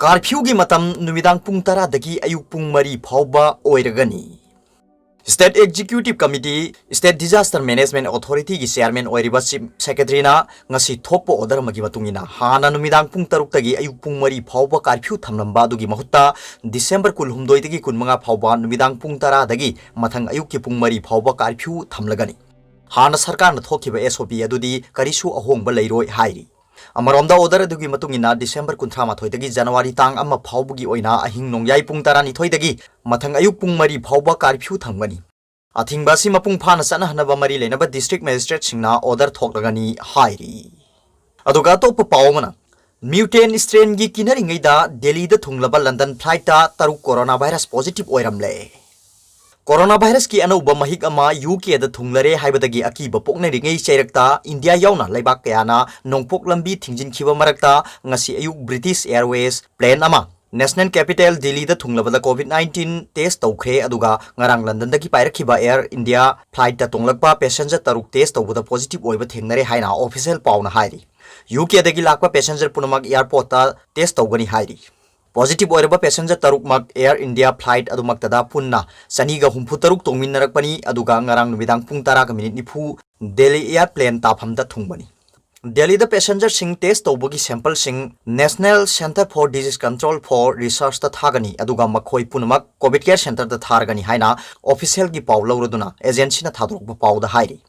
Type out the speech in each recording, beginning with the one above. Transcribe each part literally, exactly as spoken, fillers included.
ꯀꯥꯔꯐ꯭ꯌꯨꯒꯤ ꯃꯇꯝ ꯅꯨꯃꯤꯗꯥꯡ ꯄꯨꯡ ꯇꯔꯥꯗꯒꯤ ꯑꯌꯨꯛ ꯄꯨꯡ ꯃꯔꯤ ꯐꯥꯎꯕ ꯑꯣꯏꯔꯒꯅꯤ꯫ State Executive Committee, State Disaster Management Authority ꯒꯤ chairman ꯑꯣꯏꯔꯤꯕ Chief Secretary ꯅ ꯉꯁꯤ ꯊꯣꯛꯄ order ꯑꯃꯒꯤ ꯃꯇꯨꯡ ꯏꯟꯅ, ꯍꯥꯟꯅ ꯅꯨꯃꯤꯗꯥꯡ ꯄꯨꯡ ꯇꯔꯨꯛꯇꯒꯤ ꯑꯌꯨꯛ ꯄꯨꯡ ꯃꯔꯤ ꯐꯥꯎꯕ ꯀꯥꯔꯐ꯭ꯌꯨ ꯊꯝꯂꯝꯕ ꯑꯗꯨꯒꯤ ꯃꯍꯨꯠꯇ December ꯀꯨꯟꯍꯨꯝꯗꯣꯏꯗꯒꯤ ꯀꯨꯟꯃꯉꯥ ꯐꯥꯎꯕ ꯅꯨꯃꯤꯗꯥꯡ ꯄꯨꯡ ꯇꯔꯥꯗꯒꯤ ꯃꯊꯪ ꯑꯌꯨꯛꯀꯤ ꯄꯨꯡ ꯃꯔꯤ ꯐꯥꯎꯕ ꯀꯥꯔꯐ꯭ꯌꯨ ꯊꯝꯂꯒꯅꯤ꯫ ꯍꯥꯟꯅ ꯁꯔꯀꯥꯔꯅ ꯊꯣꯛꯈꯤꯕ S O P ꯑꯗꯨꯗꯤ ꯀꯔꯤꯁꯨ ꯑꯍꯣꯡꯕ ꯂꯩꯔꯣꯏ ꯍꯥꯏꯔꯤ꯫ ꯑꯃꯔꯣꯝꯗ, order ꯑꯗꯨꯒꯤ ꯃꯇꯨꯡ ꯏꯟꯅ December ꯀꯨꯟꯊ꯭ꯔꯥ ꯃꯥꯊꯣꯏꯗꯒꯤ January ꯇꯥꯡ ꯑꯃ ꯐꯥꯎꯕꯒꯤ ꯑꯣꯏꯅ ꯑꯍꯤꯡ ꯅꯣꯡꯌꯥꯏ ꯄꯨꯡ ꯇꯔꯥꯅꯤꯊꯣꯏꯗꯒꯤ ꯃꯊꯪ ꯑꯌꯨꯛ ꯄꯨꯡ ꯃꯔꯤ ꯐꯥꯎꯕ ꯀꯥꯔꯐ꯭ꯌꯨ ꯊꯝꯒꯅꯤ꯫ ꯑꯊꯤꯡꯕ ꯑꯁꯤ ꯃꯄꯨꯡ ꯐꯥꯅ ꯆꯠꯅꯍꯟꯅꯕ ꯃꯔꯤ ꯂꯩꯅꯕ district magistrate ꯁꯤꯡꯅ order ꯊꯣꯛꯂꯒꯅꯤ ꯍꯥꯏꯔꯤ꯫ ꯑꯗꯨꯒ ꯑꯇꯣꯞꯄ ꯄꯥꯎ ꯑꯃꯅ, mutant strain ꯒꯤ ꯀꯤꯅꯔꯤꯉꯩꯗ ꯗꯦꯜꯂꯤꯗ ꯊꯨꯡꯂꯕ London flight ꯇ ꯇꯔꯨꯛ corona virus positive ꯑꯣꯏꯔꯝꯂꯦ꯫ Corona virus ꯀꯤ ꯑꯅꯧꯕ ꯃꯍꯤꯛ ꯑꯃ U K ꯗ ꯊꯨꯡꯂꯔꯦ ꯍꯥꯏꯕꯗꯒꯤ ꯑꯀꯤꯕ ꯄꯣꯛꯅꯔꯤꯉꯩ ꯆꯩꯔꯛꯇ India ꯌꯥꯎꯅ ꯂꯩꯕꯥꯛ ꯀꯌꯥꯅ ꯅꯣꯡꯄꯣꯛ ꯂꯝꯕꯤ ꯊꯤꯡꯖꯤꯟꯈꯤꯕ ꯃꯔꯛꯇ ꯉꯁꯤ ꯑꯌꯨꯛ British Airways plane ꯑꯃ National Capital Delhi ꯗ ꯊꯨꯡꯂꯕꯗ COVID nineteen test ꯇꯧꯈ꯭ꯔꯦ, ꯑꯗꯨꯒ ꯉꯔꯥꯡ London ꯗꯒꯤ ꯄꯥꯏꯔꯛꯈꯤꯕ Air India flight ꯇ ꯇꯣꯡꯂꯛꯄ passenger ꯇꯔꯨꯛ test ꯇꯧꯕꯗ positive ꯑꯣꯏꯕ ꯊꯦꯡꯅꯔꯦ ꯍꯥꯏꯅ official ꯄꯥꯎꯅ ꯍꯥꯏꯔꯤ꯫ U K ꯗꯒꯤ ꯂꯥꯛꯄ passenger ꯄꯨꯝꯅꯃꯛ airport ꯇ test ꯇꯧꯒꯅꯤ ꯍꯥꯏꯔꯤ꯫ Positive ꯑꯣꯏꯔꯕ passenger ꯇꯔꯨꯛꯃꯛ Air India flight ꯑꯗꯨꯃꯛꯇꯗ ꯄꯨꯟꯅ ꯆꯅꯤꯒ ꯍꯨꯝꯐꯨ ꯇꯔꯨꯛ ꯇꯣꯡꯃꯤꯟꯅꯔꯛꯄꯅꯤ, ꯑꯗꯨꯒ ꯉꯔꯥꯡ ꯅꯨꯃꯤꯗꯥꯡ ꯄꯨꯡ ꯇꯔꯥꯒ minute ꯅꯤꯐꯨ Delhi air plane ꯇꯥꯐꯝꯗ ꯊꯨꯡꯕꯅꯤ꯫ ꯗꯦꯜꯂꯤꯗ passenger ꯁꯤꯡ test ꯇꯧꯕꯒꯤ sample ꯁꯤꯡ National Centre for Disease Control for research ꯇ ꯊꯥꯒꯅꯤ, ꯑꯗꯨꯒ ꯃꯈꯣꯏ ꯄꯨꯝꯅꯃꯛ COVID care centre ꯗ ꯊꯥꯔꯒꯅꯤ ꯍꯥꯏꯅ official ꯒꯤ ꯄꯥꯎ ꯂꯧꯔꯗꯨꯅ agency ꯅ ꯊꯥꯗꯣꯔꯛꯄ ꯄꯥꯎꯗ ꯍꯥꯏꯔꯤ꯫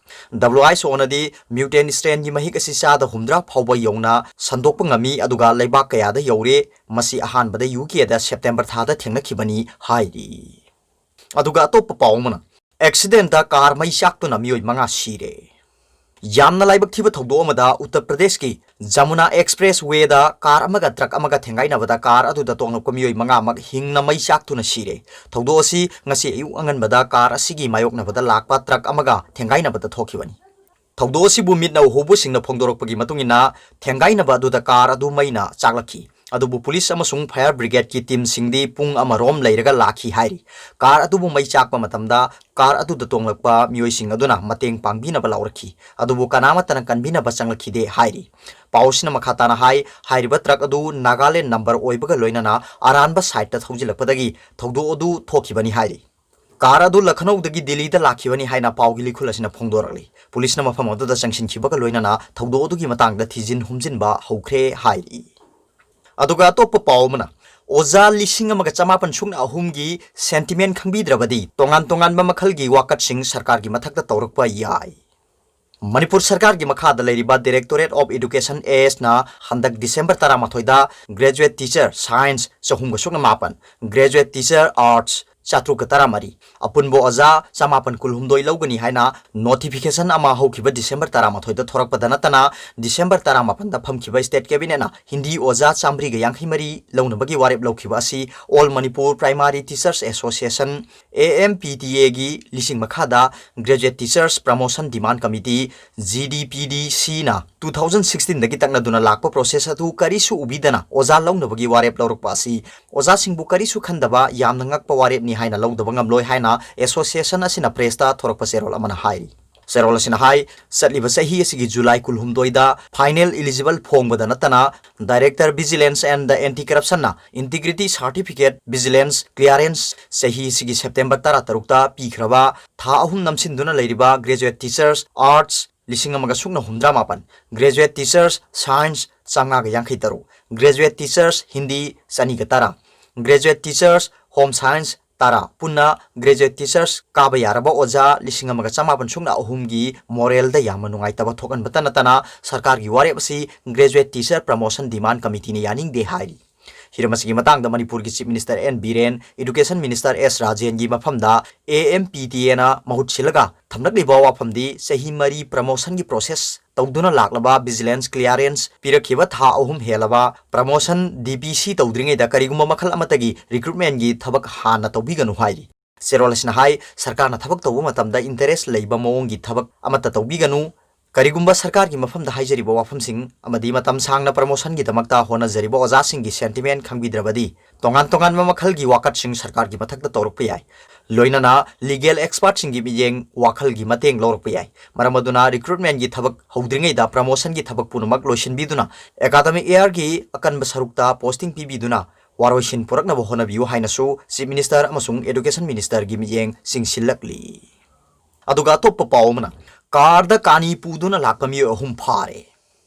W H O ꯅꯗꯤ mutant strain ꯒꯤ ꯃꯍꯤꯛ ꯑꯁꯤ ꯆꯥꯗ ꯍꯨꯝꯗ꯭ꯔꯥ ꯐꯥꯎꯕ ꯌꯧꯅ ꯁꯟꯗꯣꯛꯄ ꯉꯝꯃꯤ, ꯑꯗꯨꯒ ꯂꯩꯕꯥꯛ ꯀꯌꯥꯗ ꯌꯧꯔꯦ꯫ ꯃꯁꯤ ꯑꯍꯥꯟꯕꯗ U K ꯗ September ꯊꯥꯗ ꯊꯦꯡꯅꯈꯤꯕꯅꯤ ꯍꯥꯏꯔꯤ꯫ ꯑꯗꯨꯒ ꯑꯇꯣꯞꯄ ꯄꯥꯎ ꯑꯃꯅ, accident ꯇ car ꯃꯩ ꯆꯥꯛꯇꯨꯅ ꯃꯤꯑꯣꯏ ꯃꯉꯥ ꯁꯤꯔꯦ꯫ ꯌꯥꯝꯅ ꯂꯥꯏꯕꯛ ꯊꯤꯕ ꯊꯧꯗꯣꯛ ꯑꯃꯗ ꯎꯠꯇꯔ ꯄ꯭ꯔꯗꯦꯁꯀꯤ ꯖꯃꯨꯅꯥ expressway ꯗ car ꯑꯃꯒ truck ꯑꯃꯒ ꯊꯦꯡꯒꯥꯏꯅꯕꯗ car ꯑꯗꯨꯗ ꯇꯣꯡꯂꯛꯄ ꯃꯤꯑꯣꯏ ꯃꯉꯥꯃꯛ ꯍꯤꯡꯅ ꯃꯩ ꯆꯥꯛꯇꯨꯅ ꯁꯤꯔꯦ꯫ ꯊꯧꯗꯣꯛ ꯑꯁꯤ ꯉꯁꯤ ꯑꯌꯨꯛ ꯑꯉꯟꯕꯗ car ꯑꯁꯤꯒꯤ ꯃꯥꯌꯣꯛꯅꯕꯗ ꯂꯥꯛꯄ truck ꯑꯃꯒ ꯊꯦꯡꯒꯥꯏꯅꯕꯗ ꯊꯣꯛꯈꯤꯕꯅꯤ꯫ ꯊꯧꯗꯣꯛ ꯑꯁꯤꯕꯨ ꯃꯤꯠꯅ ꯎꯍꯧꯕꯁꯤꯡꯅ ꯐꯣꯡꯗꯣꯔꯛꯄꯒꯤ ꯃꯇꯨꯡ ꯏꯟꯅ, ꯊꯦꯡꯒꯥꯏꯅꯕ ꯑꯗꯨꯗ car ꯑꯗꯨ ꯃꯩꯅ ꯆꯥꯛꯂꯛꯈꯤ꯫ ꯑꯗꯨꯕꯨ ꯄꯨꯂꯤꯁ ꯑꯃꯁꯨꯡ ꯐꯥꯌꯔ ꯕ꯭ꯔꯤꯒꯦꯗꯀꯤ ꯇꯤꯝꯁꯤꯡꯗꯤ ꯄꯨꯡ ꯑꯃꯔꯣꯝ ꯂꯩꯔꯒ ꯂꯥꯛꯈꯤ ꯍꯥꯏꯔꯤ꯫ ꯀꯥꯔ ꯑꯗꯨꯕꯨ ꯃꯩ ꯆꯥꯛꯄ ꯃꯇꯝꯗ ꯀꯥꯔ ꯑꯗꯨꯗ ꯇꯣꯡꯂꯛꯄ ꯃꯤꯑꯣꯏꯁꯤꯡ ꯑꯗꯨꯅ ꯃꯇꯦꯡ ꯄꯥꯡꯕꯤꯅꯕ ꯂꯥꯎꯔꯛꯈꯤ꯫ ꯑꯗꯨꯕꯨ ꯀꯅꯥꯃꯠꯇꯅ ꯀꯟꯕꯤꯅꯕ ꯆꯪꯂꯛꯈꯤꯗꯦ ꯍꯥꯏꯔꯤ꯫ ꯄꯥꯎ ꯑꯁꯤꯅ ꯃꯈꯥ ꯇꯥꯅ ꯍꯥꯏ, ꯍꯥꯏꯔꯤꯕ ꯇ꯭ꯔꯛ ꯑꯗꯨ ꯅꯥꯒꯥꯂꯦꯟ ꯅꯝꯕꯔ ꯑꯣꯏꯕꯒ ꯂꯣꯏꯅꯅ ꯑꯔꯥꯟꯕ ꯁꯥꯏꯠꯇ ꯊꯧꯖꯤꯜꯂꯛꯄꯗꯒꯤ ꯊꯧꯗꯣꯛ ꯑꯗꯨ ꯊꯣꯛꯈꯤꯕꯅꯤ ꯍꯥꯏꯔꯤ꯫ ꯀꯥꯔ ꯑꯗꯨ ꯂꯈꯅꯧꯗꯒꯤ ꯗꯤꯜꯂꯤꯗ ꯂꯥꯛꯈꯤꯕꯅꯤ ꯍꯥꯏꯅ ꯄꯥꯎꯒꯤ ꯂꯤꯈꯨꯜ ꯑꯁꯤꯅ ꯐꯣꯡꯗꯣꯔꯛꯂꯤ꯫ ꯄꯨꯂꯤꯁꯅ ꯃꯐꯝ ꯑꯗꯨꯗ ꯆꯪꯁꯤꯟꯈꯤꯕꯒ ꯂꯣꯏꯅꯅ ꯊꯧꯗꯣꯛ ꯑꯗꯨꯒꯤ ꯃꯇꯥꯡꯗ ꯊꯤꯖꯤꯟ ꯍꯨꯝꯖꯤꯟꯕ ꯍꯧꯈ꯭ꯔꯦ ꯍꯥꯏꯔꯤ꯫ ꯑꯗꯨꯒ ꯑꯇꯣꯞꯄ ꯄꯥꯎ ꯑꯃꯅ, ꯑꯣꯖꯥ ꯂꯤꯁꯤꯡ ꯑꯃꯒ ꯆꯃꯥꯄꯟ ꯁꯨꯞꯅ ꯑꯍꯨꯝꯒꯤ ꯁꯦꯟꯇꯤꯃꯦꯟ ꯈꯪꯕꯤꯗ꯭ꯔꯕꯗꯤ ꯇꯣꯉꯥꯟ ꯇꯣꯉꯥꯟꯕ ꯃꯈꯜꯒꯤ ꯋꯥꯀꯠꯁꯤꯡ ꯁꯔꯀꯥꯔꯒꯤ ꯃꯊꯛꯇ ꯇꯧꯔꯛꯄ ꯌꯥꯏ꯫ ꯃꯅꯤꯄꯨꯔ ꯁꯔꯀꯥꯔꯒꯤ ꯃꯈꯥꯗ ꯂꯩꯔꯤꯕ Directorate of Education, ꯑꯦ ꯑꯦꯁꯅ ꯍꯟꯗꯛ ꯗꯤꯁꯦꯝꯕꯔ ꯇꯔꯥꯃꯥꯊꯣꯏꯗ graduate teacher science ꯆꯍꯨꯝꯒ ꯁꯨꯞꯅ ꯃꯥꯄꯟ, graduate teacher arts ꯆꯥꯇ꯭ꯔꯨꯛꯀ ꯇꯔꯥꯃꯔꯤ, ꯑꯄꯨꯟꯕ ꯑꯣꯖꯥ ꯆꯃꯥꯄꯟ ꯀꯨꯟꯍꯨꯝꯗꯣꯏ ꯂꯧꯒꯅꯤ ꯍꯥꯏꯅ notification ꯑꯃ ꯍꯧꯈꯤꯕ ꯗꯤꯁꯦꯝꯕꯔ ꯇꯔꯥꯃꯥꯊꯣꯏꯗ ꯊꯣꯔꯛꯄꯗ ꯅꯠꯇꯅ, ꯗꯤꯁꯦꯝꯕꯔ ꯇꯔꯥꯃꯥꯄꯟꯗ ꯐꯝꯈꯤꯕ state cabinetꯅ ꯍꯤꯟꯗꯤ ꯑꯣꯖꯥ ꯆꯥꯃꯔꯤꯒ ꯌꯥꯡꯈꯩ ꯃꯔꯤ ꯂꯧꯅꯕꯒꯤ ꯋꯥꯔꯦꯞ ꯂꯧꯈꯤꯕ ꯑꯁꯤ All Manipur Primary Teachers Association, A M P T ꯑꯦꯒꯤ ꯂꯤꯁꯤꯡ ꯃꯈꯥꯗ Graduate Teachers Promotion Demand Committee, G D P D ꯁꯤꯅ two thousand sixteenꯗꯒꯤ ꯇꯛꯅꯗꯨꯅ ꯂꯥꯛꯄ process ꯑꯗꯨ ꯀꯔꯤꯁꯨ ꯎꯕꯤꯗꯅ ꯑꯣꯖꯥ ꯂꯧꯅꯕꯒꯤ ꯋꯥꯔꯦꯞ ꯂꯧꯔꯛꯄ ꯑꯁꯤ ꯑꯣꯖꯥꯁꯤꯡꯕꯨ ꯀꯔꯤꯁꯨ ꯈꯟꯗꯕ ꯌꯥꯝꯅ ꯉꯛꯄ ꯋꯥꯔꯦꯞꯅꯤ ꯍꯥꯏꯅ ꯂꯧꯗꯕ ꯉꯝꯂꯣꯏ ꯍꯥꯏꯅ association ꯑꯁꯤꯅ pressꯇ ꯊꯣꯔꯛꯄ ꯆꯦꯔꯣꯜ ꯑꯃꯅ ꯍꯥꯏꯔꯤ꯫ ꯆꯦꯔꯣꯜ ꯑꯁꯤꯅ ꯍꯥꯏ, ꯆꯠꯂꯤꯕ ꯆꯍꯤ ꯑꯁꯤꯒꯤ ꯖꯨꯂꯥꯏ ꯀꯨꯟꯍꯨꯝꯗꯣꯏꯗ final eligible ꯐꯣꯡꯕꯗ ꯅꯠꯇꯅ, Director Vigilance and the Anti-Corruptionꯅ Integrity Certificate Vigilance Clearance ꯆꯍꯤ ꯑꯁꯤꯒꯤ ꯁꯦꯞꯇꯦꯝꯕꯔ ꯇꯔꯥꯇꯔꯨꯛꯇ ꯄꯤꯈ꯭ꯔꯕ ꯊꯥ ꯑꯍꯨꯝ ꯅꯝꯁꯤꯟꯗꯨꯅ ꯂꯩꯔꯤꯕ Graduate Teachers Arts ꯂꯤꯁꯤꯡ ꯑꯃꯒ ꯁꯨꯞꯅ ꯍꯨꯝꯗ꯭ꯔꯥ ꯃꯥꯄꯟ, Graduate Teachers Science ꯆꯥꯝꯃꯉꯥꯒ ꯌꯥꯡꯈꯩ ꯇꯔꯨꯛ, Graduate Teachers ꯍꯤꯟꯗꯤ ꯆꯅꯤꯒ ꯇꯔꯥ, Graduate Teachers Home Science ꯇꯔꯥ, ꯄꯨꯟꯅ Graduate Teachers ꯀꯥꯕ ꯌꯥꯔꯕ ꯑꯣꯖꯥ ꯂꯤꯁꯤꯡ ꯑꯃꯒ ꯆꯃꯥꯄꯟ ꯁꯨꯞꯅ ꯑꯍꯨꯝꯒꯤ moraleꯗ ꯌꯥꯝꯅ ꯅꯨꯡꯉꯥꯏꯇꯕ ꯊꯣꯛꯍꯟꯕꯇ ꯅꯠꯇꯅ ꯁꯔꯀꯥꯔꯒꯤ ꯋꯥꯔꯦꯞ ꯑꯁꯤ Graduate Teacher Promotion Demand Committeeꯅ ꯌꯥꯅꯤꯡꯗꯦ ꯍꯥꯏꯔꯤ꯫ ꯍꯤꯔꯝ ꯑꯁꯤꯒꯤ ꯃꯇꯥꯡꯗ ꯃꯅꯤꯄꯨꯔꯒꯤ Chief Minister N Biren, Education Minister S ꯔꯥꯖꯦꯟꯒꯤ ꯃꯐꯝꯗ ꯑꯦ ꯑꯦꯝ ꯄꯤ ꯇꯤ ꯑꯦꯅ ꯃꯍꯨꯠ ꯁꯤꯜꯂꯒ ꯊꯝꯂꯛꯂꯤꯕ ꯋꯥꯐꯝꯗꯤ ꯆꯍꯤ ꯃꯔꯤ promotionꯒꯤ process ꯇꯧꯗꯨꯅ ꯂꯥꯛꯂꯕ Vigilance Clearance ꯄꯤꯔꯛꯈꯤꯕ ꯊꯥ ꯑꯍꯨꯝ ꯍꯦꯜꯂꯕ promotion ꯗꯤ ꯄꯤ ꯁꯤ ꯇꯧꯗ꯭ꯔꯤꯉꯩꯗ ꯀꯔꯤꯒꯨꯝꯕ ꯃꯈꯜ ꯑꯃꯠꯇꯒꯤ recruitmentꯒꯤ ꯊꯕꯛ ꯍꯥꯟꯅ ꯇꯧꯕꯤꯒꯅꯨ ꯍꯥꯏꯔꯤ꯫ ꯆꯦꯔꯣꯜ ꯑꯁꯤꯅ ꯍꯥꯏ, ꯁꯔꯀꯥꯔꯅ ꯊꯕꯛ ꯇꯧꯕ ꯃꯇꯝꯗ interest ꯂꯩꯕ ꯃꯑꯣꯡꯒꯤ ꯊꯕꯛ ꯑꯃꯠꯇ ꯇꯧꯕꯤꯒꯅꯨ꯫ ꯀꯔꯤꯒꯨꯝꯕ ꯁꯔꯀꯥꯔꯒꯤ ꯃꯐꯝꯗ ꯍꯥꯏꯖꯔꯤꯕ ꯋꯥꯐꯝꯁꯤꯡ ꯑꯃꯗꯤ ꯃꯇꯝ ꯁꯥꯡꯅ ꯄ꯭ꯔꯃꯣꯁꯟꯒꯤꯗꯃꯛꯇ ꯍꯣꯠꯅꯖꯔꯤꯕ ꯑꯣꯖꯥꯁꯤꯡꯒꯤ ꯁꯦꯟꯇꯤꯃꯦꯟ ꯈꯪꯕꯤꯗ꯭ꯔꯕꯗꯤ, ꯇꯣꯉꯥꯟ ꯇꯣꯉꯥꯟꯕ ꯃꯈꯜꯒꯤ ꯋꯥꯀꯠꯁꯤꯡ ꯁꯔꯀꯥꯔꯒꯤ ꯃꯊꯛꯇ ꯇꯧꯔꯛꯄ ꯌꯥꯏ꯫ ꯂꯣꯏꯅꯅ ꯂꯤꯒꯦꯜ ꯑꯦꯛꯁꯄꯥꯔꯠꯁꯤꯡꯒꯤ ꯃꯤꯠꯌꯦꯡ ꯋꯥꯈꯜꯒꯤ ꯃꯇꯦꯡ ꯂꯧꯔꯛꯄ ꯌꯥꯏ꯫ ꯃꯔꯝ ꯑꯗꯨꯅ ꯔꯤꯀ꯭ꯔꯨꯠꯃꯦꯟꯒꯤ ꯊꯕꯛ ꯍꯧꯗ꯭ꯔꯤꯉꯩꯗ ꯄ꯭ꯔꯃꯣꯁꯟꯒꯤ ꯊꯕꯛ ꯄꯨꯝꯅꯃꯛ ꯂꯣꯏꯁꯤꯟꯕꯤꯗꯨꯅ ꯑꯦꯀꯥꯗꯃꯤꯛ ꯏꯌꯥꯔꯒꯤ ꯑꯀꯟꯕ ꯁꯔꯨꯛꯇ ꯄꯣꯁꯇꯤꯡ ꯄꯤꯕꯤꯗꯨꯅ ꯋꯥꯔꯣꯏꯁꯤꯟ ꯄꯨꯔꯛꯅꯕ ꯍꯣꯠꯅꯕꯤꯌꯨ ꯍꯥꯏꯅꯁꯨ ꯆꯤꯐ ꯃꯤꯅꯤꯁꯇꯔ ꯑꯃꯁꯨꯡ ꯑꯦꯗꯨꯀꯦꯁꯟ ꯃꯤꯅꯤꯁꯇꯔꯒꯤ ꯃꯤꯠꯌꯦꯡ ꯆꯤꯡꯁꯤꯜꯂꯛꯂꯤ꯫ ꯑꯗꯨꯒ ꯑꯇꯣꯞꯄ ꯄꯥꯎ ꯑꯃꯅ, ꯀꯥꯔꯗ ꯀꯥꯅꯤ ꯄꯨꯗꯨꯅ ꯂꯥꯛꯄ ꯃꯤꯑꯣꯏ ꯑꯍꯨꯝ ꯐꯥꯔꯦ꯫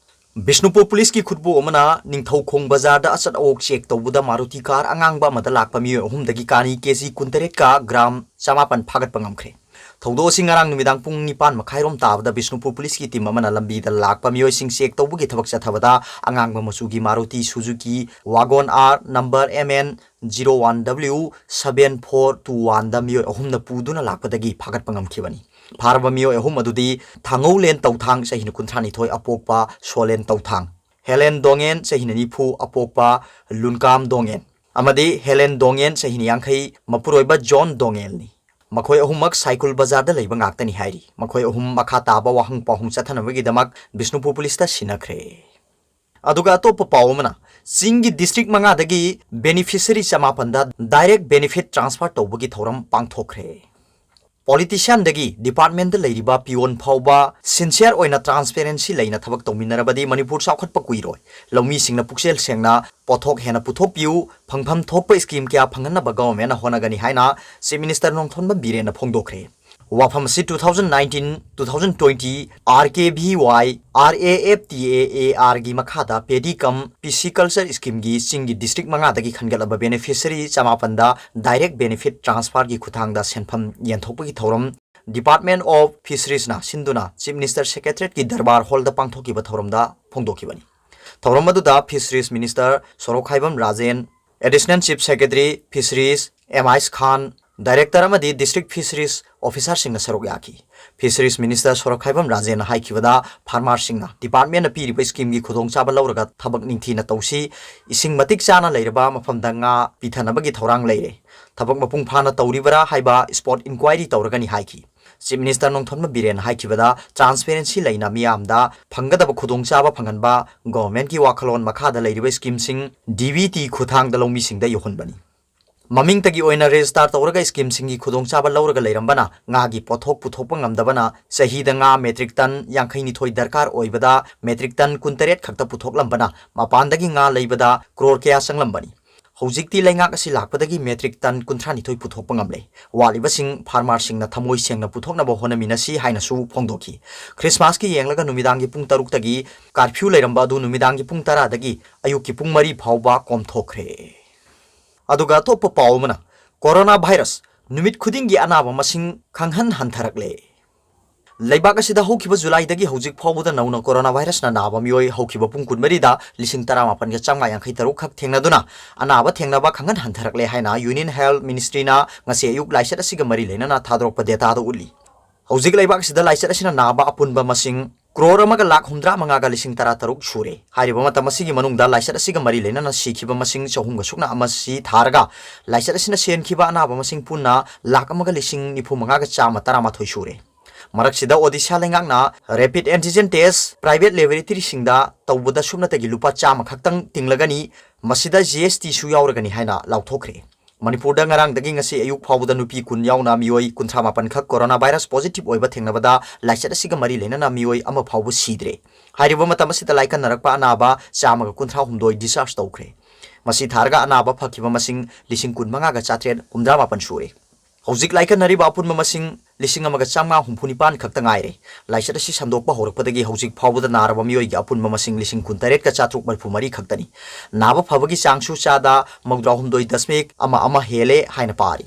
ꯕꯤꯁꯅꯨꯄꯨꯔ ꯄꯨꯂꯤꯁꯀꯤ ꯈꯨꯠꯄꯨ ꯑꯃꯅ ꯅꯤꯡꯊꯧꯈꯣꯡ ꯕꯖꯥꯔꯗ ꯑꯆꯠ ꯑꯋꯣꯛ ꯆꯦꯛ ꯇꯧꯕꯗ ꯃꯥꯔꯨꯇꯤ ꯀꯥꯔ ꯑꯉꯥꯡꯕ ꯑꯃꯗ ꯂꯥꯛꯄ ꯃꯤꯑꯣꯏ ꯑꯍꯨꯝꯗꯒꯤ ꯀꯥꯅꯤ ꯀꯦꯖꯤ ꯀꯨꯟꯇꯔꯦꯠꯀ ꯒ꯭ꯔꯥꯝ ꯆꯃꯥꯄꯟ ꯐꯥꯒꯠꯄ ꯉꯝꯈ꯭ꯔꯦ꯫ ꯊꯧꯗꯣꯛ ꯑꯁꯤ ꯉꯔꯥꯡ ꯅꯨꯃꯤꯗꯥꯡ ꯄꯨꯡ ꯅꯤꯄꯥꯟ ꯃꯈꯥꯏꯔꯣꯝ ꯇꯥꯕꯗ ꯕꯤꯁꯅꯨꯄꯨꯔ ꯄꯨꯂꯤꯁꯀꯤ ꯇꯤꯝ ꯑꯃꯅ ꯂꯝꯕꯤꯗ ꯂꯥꯛꯄ ꯃꯤꯑꯣꯏꯁꯤꯡ ꯆꯦꯛ ꯇꯧꯕꯒꯤ ꯊꯕꯛ ꯆꯠꯊꯕꯗ ꯑꯉꯥꯡꯕ ꯃꯆꯨꯒꯤ Maruti Suzuki wagon R number M N zero one W seven four two one ꯗ ꯃꯤꯑꯣꯏ ꯑꯍꯨꯝꯅ ꯄꯨꯗꯨꯅ ꯂꯥꯛꯄꯗꯒꯤ ꯐꯥꯒꯠꯄ ꯉꯝꯈꯤꯕꯅꯤ꯫ ꯐꯥꯔꯕ ꯃꯤꯑꯣꯏ ꯑꯍꯨꯝ ꯑꯗꯨꯗꯤ ꯊꯥꯡꯉꯧꯂꯦꯟ ꯇꯧꯊꯥꯡ, ꯆꯍꯤꯅ ꯀꯨꯟꯊ꯭ꯔꯥ ꯅꯤꯊꯣꯏ, ꯑꯄꯣꯛꯄ ꯁꯣꯂꯦꯟ ꯇꯧꯊꯥꯡ, ꯍꯦꯂꯦꯟ ꯗꯣꯡꯉꯦꯟ, ꯆꯍꯤꯅ ꯅꯤꯐꯨ, ꯑꯄꯣꯛꯄ ꯂꯨꯟꯀꯥꯝ ꯗꯣꯡꯉꯦꯟ, ꯑꯃꯗꯤ ꯍꯦꯂꯦꯟ ꯗꯣꯡꯉꯦꯟ, ꯆꯍꯤꯅ ꯌꯥꯡꯈꯩ, ꯃꯄꯨꯔꯣꯏꯕ ꯖꯣꯟ ꯗꯣꯡꯉꯦꯟꯅꯤ꯫ ꯃꯈꯣꯏ ꯑꯍꯨꯝꯃꯛ ꯁꯥꯏꯀꯨꯜ ꯕꯖꯥꯔꯗ ꯂꯩꯕ ꯉꯥꯛꯇꯅꯤ ꯍꯥꯏꯔꯤ꯫ ꯃꯈꯣꯏ ꯑꯍꯨꯝ ꯃꯈꯥ ꯇꯥꯕ ꯋꯥꯍꯪ ꯄꯥꯎꯍꯪ ꯆꯠꯊꯅꯕꯒꯤꯗꯃꯛ ꯕꯤꯁꯅꯨꯄꯨꯔ ꯄꯨꯂꯤꯁꯇ ꯁꯤꯟꯅꯈ꯭ꯔꯦ꯫ ꯑꯗꯨꯒ ꯑꯇꯣꯞꯄ ꯄꯥꯎ ꯑꯃꯅ, ꯆꯤꯡꯒꯤ ꯗꯤꯁꯇ꯭ꯔꯤꯛ ꯃꯉꯥꯗꯒꯤ ꯕꯦꯅꯤꯐꯤꯁꯔꯤ ꯆꯃꯥꯄꯟꯗ ꯗꯥꯏꯔꯦꯛ ꯕꯦꯅꯤꯐꯤꯠ ꯇ꯭ꯔꯥꯟꯁꯐꯔ ꯇꯧꯕꯒꯤ ꯊꯧꯔꯝ ꯄꯥꯡꯊꯣꯛꯈ꯭ꯔꯦ꯫ ꯄꯣꯂꯤꯇꯤꯁꯤꯌꯥꯟꯗꯒꯤ ꯗꯤꯄꯥꯔꯠꯃꯦꯟꯗ ꯂꯩꯔꯤꯕ ꯄꯤꯌꯣꯟ ꯐꯥꯎꯕ ꯁꯤꯟꯁꯤꯌꯔ ꯑꯣꯏꯅ ꯇ꯭ꯔꯥꯟꯁꯄꯦꯔꯦꯟꯁꯤ ꯂꯩꯅ ꯊꯕꯛ ꯇꯧꯃꯤꯟꯅꯔꯕꯗꯤ ꯃꯅꯤꯄꯨꯔ ꯆꯥꯎꯈꯠꯄ ꯀꯨꯏꯔꯣꯏ꯫ ꯂꯧꯃꯤꯁꯤꯡꯅ ꯄꯨꯛꯆꯦꯜ ꯁꯦꯡꯅ ꯄꯣꯠꯊꯣꯛ ꯍꯦꯟꯅ ꯄꯨꯊꯣꯛꯄꯤꯌꯨ, ꯐꯪꯐꯝ ꯊꯣꯛꯄ ꯁ꯭ꯀꯤꯝ ꯀꯌꯥ ꯐꯪꯍꯟꯅꯕ ꯒꯚꯔꯟꯃꯦꯟꯠꯅ ꯍꯣꯠꯅꯒꯅꯤ ꯍꯥꯏꯅ ꯆꯤꯐ ꯃꯤꯅꯤꯁꯇꯔ ꯅꯣꯡꯊꯣꯝꯕꯝ ꯕꯤꯔꯦꯟꯅ ꯐꯣꯡꯗꯣꯛꯈ꯭ꯔꯦ꯫ ꯋꯥꯐꯝ ꯑꯁꯤ two thousand nineteen, two thousand twenty R K V Y R A F T A A R ꯒꯤ ꯃꯈꯥꯗ ꯄꯦꯗꯤ ꯀꯝ ꯄꯤꯁꯤꯀꯜꯆꯔ ꯁ꯭ꯀꯤꯝꯒꯤ ꯆꯤꯡꯒꯤ ꯗꯤꯁꯇ꯭ꯔꯤꯛ ꯃꯉꯥꯗꯒꯤ ꯈꯟꯒꯠꯂꯕ ꯕꯦꯅꯤꯐꯤꯁꯔꯤ ꯆꯃꯥꯄꯟꯗ ꯗꯥꯏꯔꯦꯛ ꯕꯦꯅꯤꯐꯤꯠ ꯇ꯭ꯔꯥꯟꯁꯐꯔꯒꯤ ꯈꯨꯠꯊꯥꯡꯗ ꯁꯦꯟꯐꯝ ꯌꯦꯟꯊꯣꯛꯄꯒꯤ ꯊꯧꯔꯝ ꯗꯤꯄꯥꯔꯠꯃꯦꯟꯠ ꯑꯣꯐ ꯐꯤꯁꯔꯤꯁꯅ ꯁꯤꯟꯗꯨꯅ ꯆꯤꯐ ꯃꯤꯅꯤꯁꯇꯔ ꯁꯦꯀ꯭ꯔꯦꯇꯔꯤꯌꯦꯠꯀꯤ ꯗꯔꯕꯥꯔ ꯍꯣꯜꯗ ꯄꯥꯡꯊꯣꯛꯈꯤꯕ ꯊꯧꯔꯝꯗ ꯐꯣꯡꯗꯣꯛꯈꯤꯕꯅꯤ꯫ ꯊꯧꯔꯝ ꯑꯗꯨꯗ ꯐꯤꯁꯔꯤꯁ ꯃꯤꯅꯤꯁꯇꯔ ꯁꯣꯔꯣꯛꯈꯥꯏꯕꯝ Rajen, additional chief secretary fisheries M ꯑꯥꯏꯁ ꯈꯥꯟ, ꯗꯥꯏꯔꯦꯛꯇꯔ ꯑꯃꯗꯤ ꯗꯤꯁꯇ꯭ꯔꯤꯛ ꯐꯤꯁꯔꯤꯁ ꯑꯣꯐꯤꯁꯥꯔꯁꯤꯡꯅ ꯁꯔꯨꯛ ꯌꯥꯈꯤ꯫ ꯐꯤꯁꯔꯤꯁ ꯃꯤꯅꯤꯁꯇꯔ ꯁꯣꯔꯣꯛꯈꯥꯏꯕꯝ ꯔꯥꯖꯦꯟꯅ ꯍꯥꯏꯈꯤꯕꯗ, ꯐꯥꯔꯃꯔꯁꯤꯡꯅ ꯗꯤꯄꯥꯔꯠꯃꯦꯟꯠꯅ ꯄꯤꯔꯤꯕ ꯁ꯭ꯀꯤꯝꯒꯤ ꯈꯨꯗꯣꯡꯆꯥꯕ ꯂꯧꯔꯒ ꯊꯕꯛ ꯅꯤꯡꯊꯤꯅ ꯇꯧꯁꯤ, ꯏꯁꯤꯡ ꯃꯇꯤꯛ ꯆꯥꯅ ꯂꯩꯔꯕ ꯃꯐꯝꯗ ꯉꯥ ꯄꯤꯊꯅꯕꯒꯤ ꯊꯧꯔꯥꯡ ꯂꯩꯔꯦ, ꯊꯕꯛ ꯃꯄꯨꯡ ꯐꯥꯅ ꯇꯧꯔꯤꯕ꯭ꯔꯥ ꯍꯥꯏꯕ ꯁ꯭ꯄꯣꯠ ꯏꯟꯀ꯭ꯋꯥꯏꯔꯤ ꯇꯧꯔꯒꯅꯤ ꯍꯥꯏꯈꯤ꯫ Chief Minister ꯅꯣꯡꯊꯣꯝꯕꯝ ꯕꯤꯔꯦꯟꯅ ꯍꯥꯏꯈꯤꯕꯗ transparency ꯂꯩꯅ ꯃꯤꯌꯥꯝꯗ ꯐꯪꯒꯗꯕ ꯈꯨꯗꯣꯡꯆꯥꯕ ꯐꯪꯍꯟꯕ governmentꯀꯤ ꯋꯥꯈꯜꯂꯣꯟ ꯃꯈꯥꯗ ꯂꯩꯔꯤꯕ schemeꯁꯤꯡ DBT ꯈꯨꯠꯊꯥꯡꯗ ꯂꯧꯃꯤꯁꯤꯡꯗ ꯌꯧꯍꯟꯕꯅꯤ꯫ ꯃꯃꯤꯡꯇꯒꯤ ꯑꯣꯏꯅ register ꯇꯧꯔꯒ schemeꯁꯤꯡꯒꯤ ꯈꯨꯗꯣꯡꯆꯥꯕ ꯂꯧꯔꯒ ꯂꯩꯔꯝꯕꯅ ꯉꯥꯒꯤ ꯄꯣꯠꯊꯣꯛ ꯄꯨꯊꯣꯛꯄ ꯉꯝꯗꯕꯅ ꯆꯍꯤꯗ ꯉꯥ metric ton ꯌꯥꯡꯈꯩꯅꯤꯊꯣꯏ ꯗꯔꯀꯥꯔ ꯑꯣꯏꯕꯗ metric ton ꯀꯨꯟꯇꯔꯦꯠ ꯈꯛꯇ ꯄꯨꯊꯣꯛꯂꯝꯕꯅ ꯃꯄꯥꯟꯗꯒꯤ ꯉꯥ ꯂꯩꯕꯗ crore ꯀꯌꯥ ꯆꯪꯂꯝꯕꯅꯤ꯫ ꯍꯧꯖꯤꯛꯇꯤ ꯂꯩꯉꯥꯛ ꯑꯁꯤ ꯂꯥꯛꯄꯗꯒꯤ metric ton ꯀꯨꯟꯊ꯭ꯔꯥꯅꯤꯊꯣꯏ ꯄꯨꯊꯣꯛꯄ ꯉꯝꯂꯦ꯫ ꯋꯥꯠꯂꯤꯕꯁꯤꯡ farmerꯁꯤꯡꯅ ꯊꯃꯣꯏ ꯁꯦꯡꯅ ꯄꯨꯊꯣꯛꯅꯕ ꯍꯣꯠꯅꯃꯤꯟꯅꯁꯤ ꯍꯥꯏꯅꯁꯨ ꯐꯣꯡꯗꯣꯛꯈꯤ꯫ Christmasꯀꯤ ꯌꯦꯡꯂꯒ ꯅꯨꯃꯤꯗꯥꯡꯒꯤ ꯄꯨꯡ ꯇꯔꯨꯛꯇꯒꯤ curfew ꯂꯩꯔꯝꯕ ꯑꯗꯨ ꯅꯨꯃꯤꯗꯥꯡꯒꯤ ꯄꯨꯡ ꯇꯔꯥꯗꯒꯤ ꯑꯌꯨꯛꯀꯤ ꯄꯨꯡ ꯃꯔꯤ ꯐꯥꯎꯕ ꯀꯣꯝꯊꯣꯛꯈ꯭ꯔꯦ꯫ ꯑꯗꯨꯒ ꯑꯇꯣꯞꯄ ꯄꯥꯎ ꯑꯃꯅ, corona virus ꯅꯨꯃꯤꯠ ꯈꯨꯗꯤꯡꯒꯤ ꯑꯅꯥꯕ ꯃꯁꯤꯡ ꯈꯪꯍꯟ ꯍꯟꯊꯔꯛꯂꯦ꯫ ꯂꯩꯕꯥꯛ ꯑꯁꯤꯗ ꯍꯧꯈꯤꯕ Julyꯗꯒꯤ ꯍꯧꯖꯤꯛ ꯐꯥꯎꯕꯗ ꯅꯧꯅ corona virusꯅ ꯅꯥꯕ ꯃꯤꯑꯣꯏ ꯍꯧꯈꯤꯕ ꯄꯨꯡ ꯀꯨꯟꯃꯔꯤꯗ ꯂꯤꯁꯤꯡ ꯇꯔꯥꯃꯥꯄꯟꯒ ꯆꯥꯝꯃꯉꯥ ꯌꯥꯡꯈꯩ ꯇꯔꯨꯛ ꯈꯛ ꯊꯦꯡꯅꯗꯨꯅ ꯑꯅꯥꯕ ꯊꯦꯡꯅꯕ ꯈꯪꯍꯟ ꯍꯟꯊꯔꯛꯂꯦ ꯍꯥꯏꯅ Union Health Ministryꯅ ꯉꯁꯤ ꯑꯌꯨꯛ ꯂꯥꯏꯆꯠ ꯑꯁꯤꯒ ꯃꯔꯤ ꯂꯩꯅꯅ ꯊꯥꯗꯣꯔꯛꯄ dataꯗ ꯎꯠꯂꯤ꯫ ꯍꯧꯖꯤꯛ ꯂꯩꯕꯥꯛ ꯑꯁꯤꯗ ꯂꯥꯏꯆꯠ ꯑꯁꯤꯅ ꯅꯥꯕ ꯑꯄꯨꯟꯕ ꯃꯁꯤꯡ crore ꯑꯃꯒ ꯂꯥꯈ ꯍꯨꯝꯗ꯭ꯔꯥ ꯃꯉꯥꯒ ꯂꯤꯁꯤꯡ ꯇꯔꯥ ꯇꯔꯨꯛ ꯁꯨꯔꯦ꯫ ꯍꯥꯏꯔꯤꯕ ꯃꯇꯝ ꯑꯁꯤꯒꯤ ꯃꯅꯨꯡꯗ ꯂꯥꯏꯆꯠ ꯑꯁꯤꯒ ꯃꯔꯤ ꯂꯩꯅꯅ ꯁꯤꯈꯤꯕ ꯃꯁꯤꯡ ꯆꯍꯨꯝꯒ ꯁꯨꯞꯅ ꯑꯃ ꯁꯤ ꯊꯥꯔꯒ ꯂꯥꯏꯆꯠ ꯑꯁꯤꯅ ꯁꯦꯟꯈꯤꯕ ꯑꯅꯥꯕ ꯃꯁꯤꯡ ꯄꯨꯟꯅ ꯂꯥꯈ ꯑꯃꯒ ꯂꯤꯁꯤꯡ ꯅꯤꯐꯨ ꯃꯉꯥꯒ ꯆꯥꯝꯃ ꯇꯔꯥꯃꯥꯊꯣꯏ ꯁꯨꯔꯦ꯫ ꯃꯔꯛꯁꯤꯗ Odisha ꯂꯩꯉꯥꯛꯅ rapid antigen test private laboratoryꯁꯤꯡꯗ ꯇꯧꯕꯗ ꯁꯨꯞꯅꯇꯒꯤ ꯂꯨꯄꯥ ꯆꯥꯝꯃ ꯈꯛꯇꯪ ꯇꯤꯡꯂꯒꯅꯤ, ꯃꯁꯤꯗ GSTꯁꯨ ꯌꯥꯎꯔꯒꯅꯤ ꯍꯥꯏꯅ ꯂꯥꯎꯊꯣꯛꯈ꯭ꯔꯦ꯫ ꯃꯅꯤꯄꯨꯔꯗ ꯉꯔꯥꯡꯗꯒꯤ ꯉꯁꯤ ꯑꯌꯨꯛ ꯐꯥꯎꯕꯗ ꯅꯨꯄꯤ ꯀꯨꯟ ꯌꯥꯎꯅ ꯃꯤꯑꯣꯏ ꯀꯨꯟꯊ꯭ꯔꯥ ꯃꯥꯄꯟ ꯈꯛ corona virus positive ꯑꯣꯏꯕ ꯊꯦꯡꯅꯕꯗ ꯂꯥꯏꯆꯠ ꯑꯁꯤꯒ ꯃꯔꯤ ꯂꯩꯅꯅ ꯃꯤꯑꯣꯏ ꯑꯃ ꯐꯥꯎꯕ ꯁꯤꯗ꯭ꯔꯦ꯫ ꯍꯥꯏꯔꯤꯕ ꯃꯇꯝ ꯑꯁꯤꯗ ꯂꯥꯏꯀꯠꯅꯔꯛꯄ ꯑꯅꯥꯕ ꯆꯥꯝꯃꯒ ꯀꯨꯟꯊ꯭ꯔꯥ ꯍꯨꯝꯗꯣꯏ discharge ꯇꯧꯈ꯭ꯔꯦ꯫ ꯃꯁꯤ ꯊꯥꯔꯒ ꯑꯅꯥꯕ ꯐꯈꯤꯕ ꯃꯁꯤꯡ ꯂꯤꯁꯤꯡ ꯀꯨꯟ ꯃꯉꯥꯒ ꯆꯥꯇ꯭ꯔꯦꯠ ꯍꯨꯝꯗ꯭ꯔꯥ ꯃꯥꯄꯟ ꯁꯨꯔꯦ꯫ ꯍꯧꯖꯤꯛ ꯂꯥꯏꯀꯠꯅꯔꯤꯕ ꯑꯄꯨꯟꯕ ꯃꯁꯤꯡ ꯂꯤꯁꯤꯡ ꯑꯃꯒ ꯆꯥꯝꯃꯉꯥ ꯍꯨꯝꯐꯨ ꯅꯤꯄꯥꯟ ꯈꯛꯇ ꯉꯥꯏꯔꯦ꯫ ꯂꯥꯏꯆꯠ ꯑꯁꯤ ꯁꯟꯗꯣꯛꯄ ꯍꯧꯔꯛꯄꯗꯒꯤ ꯍꯧꯖꯤꯛ ꯐꯥꯎꯕꯗ ꯅꯥꯔꯕ ꯃꯤꯑꯣꯏꯒꯤ ꯑꯄꯨꯟꯕ ꯃꯁꯤꯡ ꯂꯤꯁꯤꯡ ꯀꯨꯟꯇꯔꯦꯠꯀ ꯆꯥꯇ꯭ꯔꯨꯛ ꯃꯔꯤꯐꯨ ꯃꯔꯤ ꯈꯛꯇꯅꯤ꯫ ꯅꯥꯕ ꯐꯕꯒꯤ ꯆꯥꯡꯁꯨ ꯆꯥꯗ ꯃꯧꯗ꯭ꯔꯥꯍꯨꯝꯗꯣꯏ ꯗꯁꯃꯤꯛ ꯑꯃ ꯑꯃ ꯍꯦꯜꯂꯦ ꯍꯥꯏꯅ ꯄꯥꯔꯤ꯫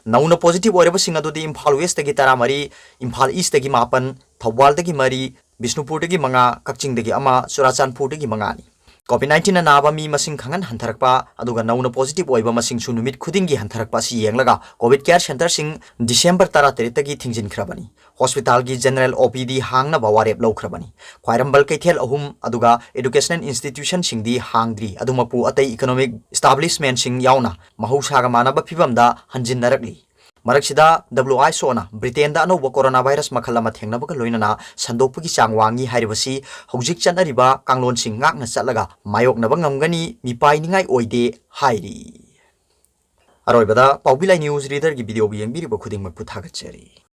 ꯅꯧꯅ positive ꯑꯣꯏꯔꯕꯁꯤꯡ ꯑꯗꯨꯗꯤ ꯏꯝꯐꯥꯜ Westꯇꯒꯤ ꯇꯔꯥꯃꯔꯤ, ꯏꯝꯐꯥꯜ Eastꯇꯒꯤ ꯃꯥꯄꯟ, ꯊꯧꯕꯥꯜꯗꯒꯤ ꯃꯔꯤ, ꯕꯤꯁꯅꯨꯄꯨꯔꯗꯒꯤ ꯃꯉꯥ, ꯀꯛꯆꯤꯡꯗꯒꯤ ꯑꯃ, ꯆꯨꯔꯥꯆꯥꯟꯄꯨꯔꯗꯒꯤ ꯃꯉꯥꯅꯤ꯫ COVID nineteenꯅ ꯅꯥꯕ ꯃꯤ ꯃꯁꯤꯡ ꯈꯪꯍꯟ ꯍꯟꯊꯔꯛꯄ, ꯑꯗꯨꯒ ꯅꯧꯅ positive ꯑꯣꯏꯕ ꯃꯁꯤꯡꯁꯨ ꯅꯨꯃꯤꯠ ꯈꯨꯗꯤꯡꯒꯤ ꯍꯟꯊꯔꯛꯄ ꯑꯁꯤ ꯌꯦꯡꯂꯒ COVID care centreꯁꯤꯡ December ꯇꯔꯥꯇꯔꯦꯠꯇꯒꯤ ꯊꯤꯡꯖꯤꯟꯈ꯭ꯔꯕꯅꯤ꯫ Hospitalꯒꯤ general OPD ꯍꯥꯡꯅꯕ ꯋꯥꯔꯦꯞ ꯂꯧꯈ꯭ꯔꯕꯅꯤ꯫ ꯈ꯭ꯋꯥꯏꯔꯝꯕꯟ ꯀꯩꯊꯦꯜ ꯑꯍꯨꯝ, ꯑꯗꯨꯒ educational institutionꯁꯤꯡꯗꯤ ꯍꯥꯡꯗ꯭ꯔꯤ, ꯑꯗꯨꯃꯛꯄꯨ ꯑꯇꯩ economic establishmentꯁꯤꯡ ꯌꯥꯎꯅ ꯃꯍꯧꯁꯥꯒ ꯃꯥꯟꯅꯕ ꯐꯤꯚꯝꯗ ꯍꯟꯖꯤꯟꯅꯔꯛꯂꯤ꯫ ꯃꯔꯛꯁꯤꯗ, W H O ꯅ ꯕ꯭ꯔꯤꯇꯦꯟꯗ ꯑꯅꯧꯕ ꯀꯣꯔꯣꯅꯥ ꯚꯥꯏꯔꯁ ꯃꯈꯜ ꯑꯃ ꯊꯦꯡꯅꯕꯒ ꯂꯣꯏꯅꯅ ꯁꯟꯗꯣꯛꯄꯒꯤ ꯆꯥꯡ ꯋꯥꯡꯉꯤ ꯍꯥꯏꯔꯤꯕꯁꯤ ꯍꯧꯖꯤꯛ ꯆꯠꯅꯔꯤꯕ ꯀꯥꯡꯂꯣꯟꯁꯤꯡ ꯉꯥꯛꯅ ꯆꯠꯂꯒ ꯃꯥꯌꯣꯛꯅꯕ ꯉꯝꯒꯅꯤ, ꯃꯤꯄꯥꯏꯅꯤꯡꯉꯥꯏ ꯑꯣꯏꯗꯦ ꯍꯥꯏꯔꯤ꯫ ꯑꯔꯣꯏꯕꯗ, ꯄꯥꯎꯕꯤ ꯂꯥꯏ ꯅ꯭ꯌꯨꯁ ꯔꯤꯗꯔꯒꯤ ꯚꯤꯗꯤꯑꯣꯕꯨ ꯌꯦꯡꯕꯤꯔꯤꯕ ꯈꯨꯗꯤꯡꯃꯛꯄꯨ ꯊꯥꯒꯠꯆꯔꯤ꯫